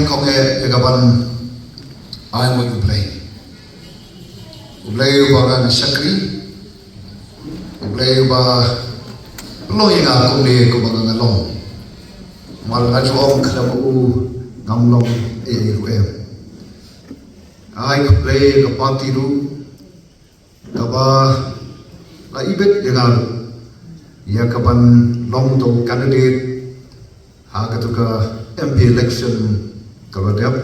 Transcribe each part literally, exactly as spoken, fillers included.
Kong eh ïa ka ban ai nguh ïa U Blei. U Blei uba nga shakri. U Blei uba pynlong ïa nga kumne kumba nga long. Namar nga ju ong khlem u ngam long ei ei ruh em. Ai khublei ïa ka party ruh kaba la ibit ïa nga ruh ïa ka ban long tang candidate ha katu ka M P election kaba dep.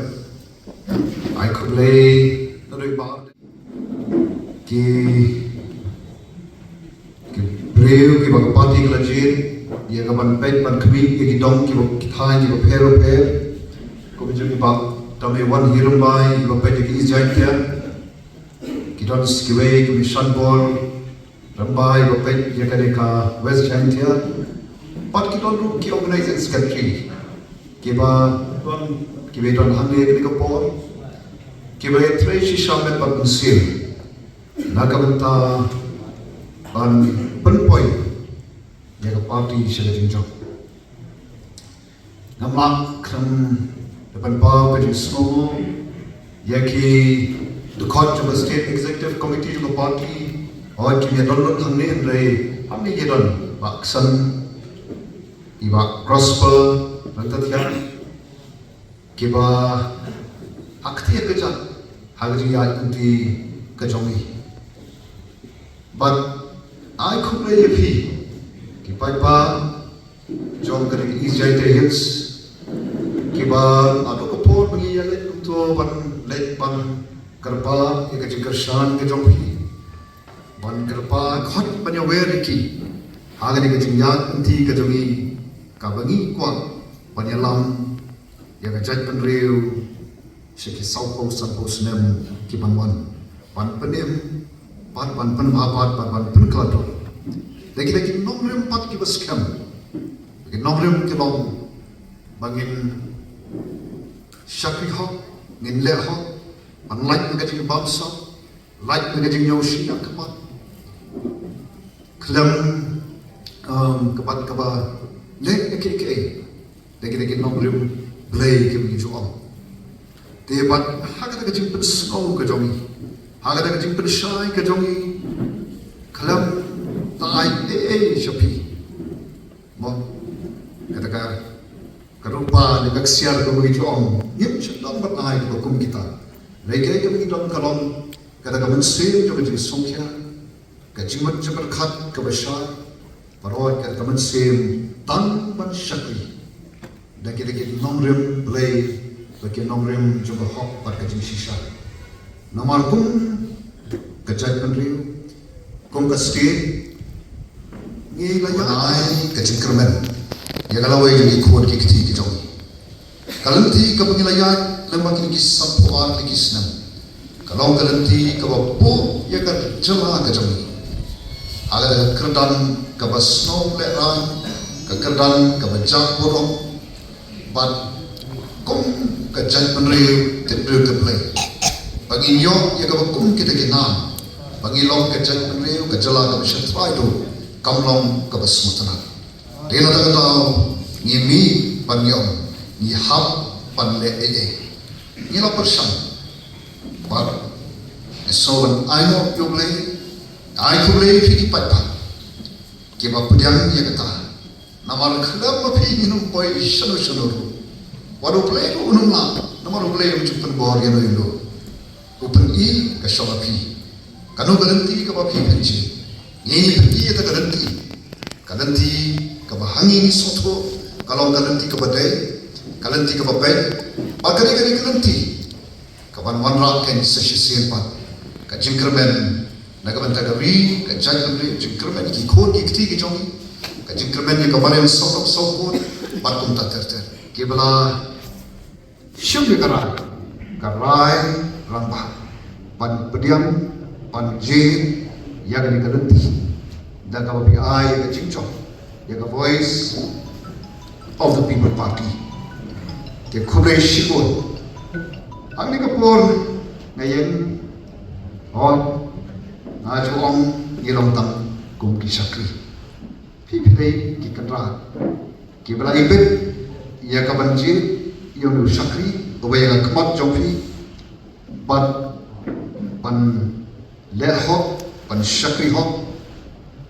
Ai khublei na ruh ba ki ki briew kiba ka party ka la jied ïa ka ban peit ban khmih ïa ki dong kiba ki thaiñ kiba pher ba pher. Kum jong kiba tam ïa wan hi Rymbai kiba peit ïa ki East Jaintia. Ki don kiwei ki mission ball Rymbai ba peit ïa kane ka West Jaintia. Bad ki don ruh ki organizing secretary kiba don kiba don hangne kane ka por kiba ïatrei shisha met bad mynsiem na ka bynta ban pynpoi ïa ka party sha ka jingjop. Ngam lah khlem da pynpaw ka jingsngewnguh ïa ki dkhot jong ka State Executive Committee jong ka party. Hooid kim ïa don lut hangne hynrei hangne ïa don Bah Ksan, i Bah Prosper, Rangtathiang, kiba ha kti ha kjat ha ka jingïaid lynti ka jong i. Bad ai khublei ïa phi ki paidbah jong ka ri East Jaintia Hills kiba haduh ka por ba ngi ïa leit kumto ban leit ban kyrpad ïa ka jingkyrshan ka jong phi ban kyrpad khot ban ïa wer ïa ki ha kane ka jingïaid lynti ka jong ngi kaba ngi kwah ban ïalam ïa ka jaitbynriew sha ki sawphew sanphew snem ki ban wan ban pynim bad ban pynbha bad ban pynkhlaiñ da ki da ki nongrim bad kiba skhem. Ki nongrim ki long ba ngin shakri hok, ngin leh hok ban lait na ka jingbamsap, lait na ka jingïohi ïa ka mat khlem, um, ka mat kaba leh ïa kiei kiei da ki da ki nongrim Blei kiba ngi ju ong. Te bad ha kata ka jingpynsngew ka jong ngi, ha kata ka jingpynshai ka jong ngi khlem da ai ei ei sha phi. Mo kata ka ka rupa ne ka ksiar ka ngi ju ong ngim shu don ban ai kaba kum kita. Lei ka ka ngi don ka long kata ka mynsiem jong ka jingsngewkhia, ka jingmut jingpyrkhat kaba shai, baroh kata ka mynsiem tang ban shakri da ki da ki nongrim Blei, da ki nongrim jong ka hok bad ka jingshisha. Namar kum ka jaitbynriew, kum ka state, ngi la ïai ka jingkyrmen ïa ka lawei jong ki khun ki kti ki jong ngi. Ka lynti kaba ngi la ïaid lem bad kine ki sanphew ar tylli ki snem ka long ka lynti kaba buh ïa ka jylla ka jong ngi ha ka kyrdan kaba sngewlehraiñ, ka kyrdan kaba jah burom. Bad kum ka jaitbynriew tip briew tip Blei ba ngin ïoh ïa kaba kum kita ki nam ba ngi long ka jaitbynriew ka jylla kaba sha trai ruh kam long kaba sngewtynnat. Te na kata ka daw ngi mih ban ïoh ngi hap ban leh ei ei. Ngi la pyrshang bad ngi sngew ban ai nguh ïa U Blei, ai khublei ïa phi ki paidbah kiba pdiang ïa kata. Namar khlem ma phi ngin ym poi shano shano ruh. Wat U Blei ruh un ym lah namar U Blei um ju pynbor ïano ïano. U pyni ka shong ha phi. Kano ka lynti kaba phi pynjia. Ngi pynjia ïa ka lynti. Ka lynti kaba ha ngi ngi sngewthuh ka long ka lynti kaba dei, ka lynti kaba beit. Bad ka dei ka dei ka lynti kaban wanrah kein sa shisien pat ka jingkyrmen na ka bynta ka ri, ka jaitbynriew, jingkyrmen ki khun ki kti ki jong ngi, ka jingkyrmen ïa ka mariang sawdong sawkun bad kumta ter ter. Kiba la shim ïa ka rai, ka rai rangbah ban pdiang ban jied ïa kane ka lynti da kaba phi ai ïa ka jingjop ïa ka Voice of the People Party. Te khublei shibun. Hangne ka por nga ïeng, hooid, nga ju ong ngi long tang kum ki shakri. Phi phi dei ki kynrad kiba la ibit ïa ka ban jied ïa u shakri uba ïa ka khmat jong phi, bad ban leh hok, ban shakri hok,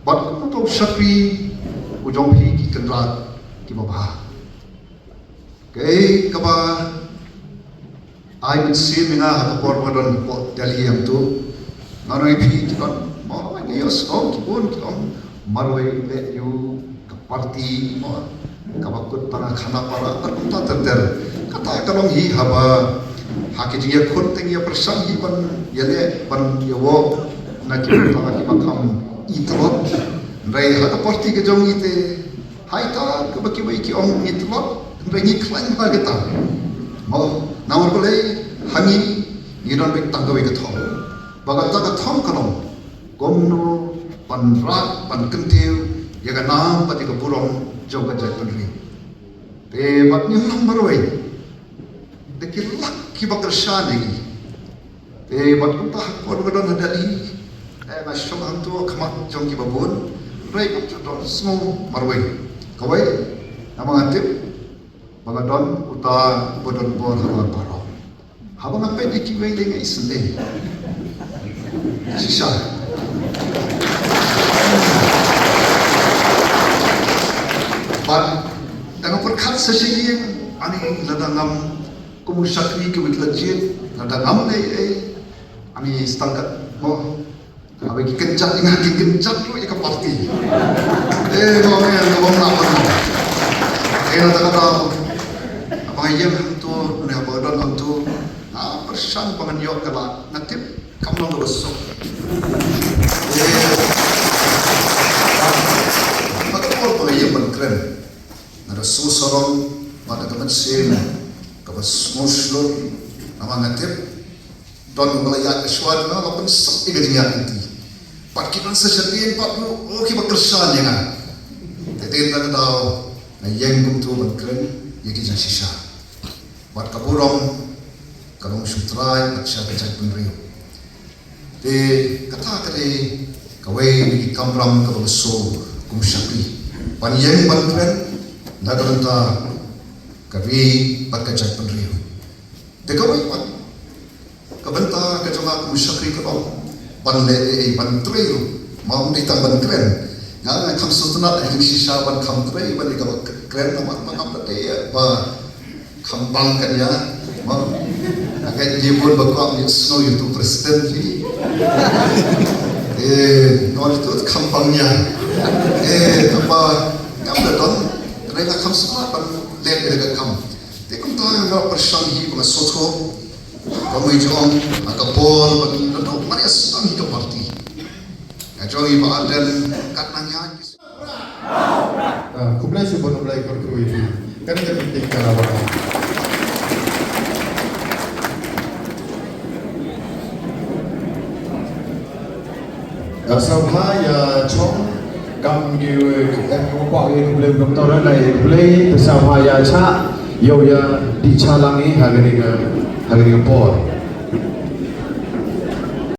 bad kumto u shakri u jong phi ki kynrad kiba bha. Kaei kaba ai mynsiem ïa nga ha ka por ba don hapoh Delhi hangto. Nga ong ïa phi ki don, mo, nga ïohsngew ki bun ki ong marwei leh ïa u ka party, mo, kaba kut tang ha khana para, bad kumta ter ter. Kata ka long hi haba ha ki jingïakhun te ngi ïa pyrshang hi ban ïaleh ban ïawoh na ki bynta kiba kham i tlot. Hynrei ha ka party ka jong ngi te, ha ita kaba kiwei ki ong ngi tlot, hynrei ngi khlaiñ ha kita. Mo, namar balei? Ha ngi, ngi don beit tang kawei ka thong. Ba kata ka thong ka long kumno ban rak ban kyntiew ïa ka nam bad ïa ka burom jong ka jaitbynriew. Te bad ngi long marwei da ki lak kiba kyrshan ïa ngi. Te bad kumta ha ka por ba nga don ha Delhi, eh, nga shong hangto ha khmat jong kiba bun. Hynrei kumta don sngew marwei. Kawei, namar nga tip ba nga don uta uba don bor ha baroh. Haba nga peit ïa kiwei lei nga isynei. Shisha. Bad da nga pyrkhat sa shisha, ani lada ngam kum u shakri kaba ki la jied, lada ngam lei ei, ani stang kat mo. Haba ki kynjat ïa nga, ki kynjat ruh ïa ka party. Eh, mo, eh, ka bym lah ban. Eh, na kata ka daw, haba nga ïeng hangto ne haba nga don hangto, nga pyrshang ba ngan ïoh ka lad, nga tip kam long kaba suk. Eh, ha ka por ba nga ïeng ban kren, nga da sngewsarong bad da ka mynsiem kaba sngewshlur, namar nga tip don uba la ïaid shuwa jong nga, la pynsuk ïa ka jingïaid lynti. Bad ki don sa shatei pat ruh, oh, kiba kyrshan ïa nga. Te dei na ka daw nga ïeng kumto ban kren ïa ki jingshisha. Bad ka burom ka long sha U Trai bad sha ka jaitbynriew. Te kata ka dei kawei na ki kamram kaba nga sngewsarong kum shakri, ban ïeng ban kren na ka bynta ka ri bad ka jaitbynriew. Te kawei pat ka bynta ka jong nga kum shakri ka long ban leh ei ei, ban trei ruh. Ym dei tang ban kren. Nga, nga kham sngewtynnat ha jingshisha ban kham trei, ban leh kaba kren, namar ba ngam pat dei ba kham bang kan ïa. Mo, nga ngeit ngi bun ba kwah ngi sngew ïa uto u president hi. Eh, namar uto u kham bang ïa. Eh, tang ba ngam da don, hynrei nga kham sngewtynnat ban leh ïa ka kam. Te kumta nga pyrshang hi ba nga sngewthuh, ba nga jong ha ka por ba ngi don, ba nga sdang hi ka party. Nga jong hi ba Ardent kat nang ïa ki. Ah, khublei shibun, khublei kyrkhu ïa phi. Kane ka meeting ka la ba. Ka sngewbha ïa chong kam ngi, eh, ka kwah ïa khublei, doctor na ïa khublei, ka sngewbha ïa chah ïa u ïa dih cha lang ïa ha kane ka, ha kane ka por.